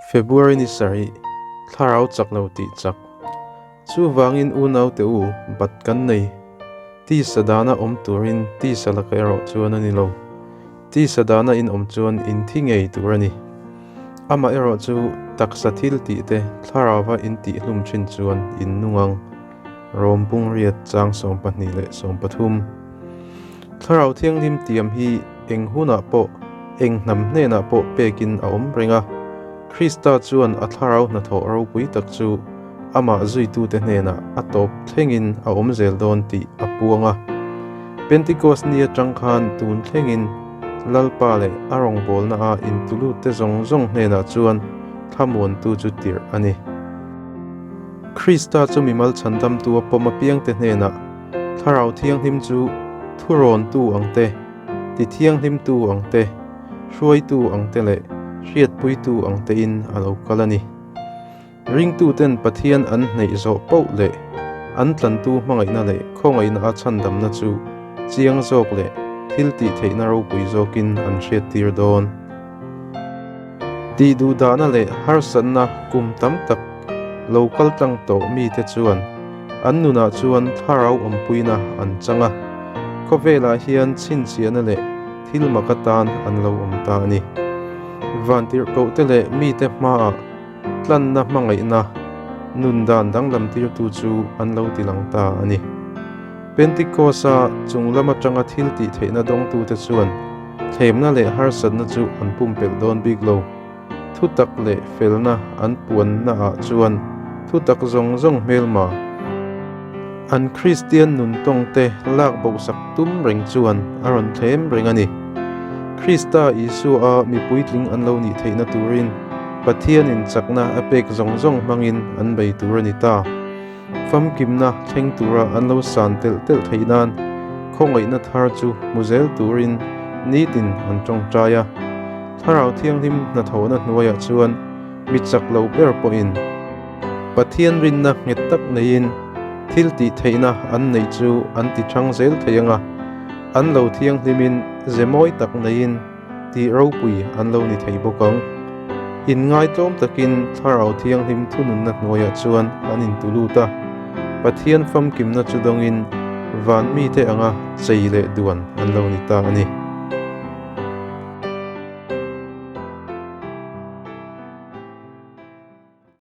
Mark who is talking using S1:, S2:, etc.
S1: February ni sarih, thlarau chak lo tih chak. Chuvangin unaute u, bat kan nei. Tisa dana awm turin tisa laka erawh chuan a ni lo. Tisa dana in awm chuan in thi ngei tur a ni. Amah erawh chu taksa thil tih te thlarauva in tih hlum thin chuan in nung ang. Rom Pungriat chang 12 13. Thlarau Thianghlim tiam hi eng hunah pawh, eng hnam hnenah pawh pekin a awm reng a. Krista chuan a thlarau hnathawh ropui tak chu amah zuitute hnenah a tawp thlengin a awm zel dawn tih a puang a. Pentikos ni atang khan tun thlengin Lalpa leh a rawngbawlna-a intulute zawng zawng hnenah chuan thlamuantu chu tirh a ni. Krista chu mimal chhandamtu a pawm apiangte hnenah Thlarau Thianghlim chu thurawntu ang te, ti thianghlimtu ang te, hruaitu ang te leh hriatpuitu ang tein a lo kal a ni. Ringtuten Pathian an hneih zawh poh leh an tlantu hmangaihna leh khawngaihna a chhandamna chu chiang zawk leh thil tih theihna ropui zawkin an hriattir dawn. Tih duhdahna leh harsatna kum tam tak lo kal tlang tawh mite chuan an nunah chuan thlarau awmpuina an chang a, khawvelah hian chhinchhiahna leh thil mak atan an lo awm ta a ni. Vantirhkohte leh mite hmaah tlanna hmangaihna nun dan danglam tirtu chu an lo ti lang ta a ni. Pentikos-a chung lam atanga thil tih theihna dawngtute chuan thlemna leh harsatna chu an pumpelh dawn bik lo. Thutak leh felna an puannaah chuan thutak zawng zawng hmelma an Kristian nuntawngte lak bohsak tum reng chuan a rawn thlem reng a ni. Krista Isua-a mi puitling an lo nih theihna turin Pathianin chakna a pek zawng zawng hmangin an bei tur a ni ta. Famkimna thleng tura an lo san telh telh theih nan khawngaihna thar chu hmu zel turin nitin an tawngtai a. Thlarau Thianghlim hnathawhna hnuaiah chuan mi chak lo ber pawhin Pathian rinna nghet tak neiin thil tih theihna an neih chu an ti thang zel thei ang a, an lo thianghlimin ze mawi tak neiin tih ropui an lo ni thei bawk ang. Inngaitlawm takin Thlarau Thianghlim thununna hnuaiah chuan an intu lut a, Pathian famkimna chu dawngin van mite anga chei leh duan an lo ni ta a ni.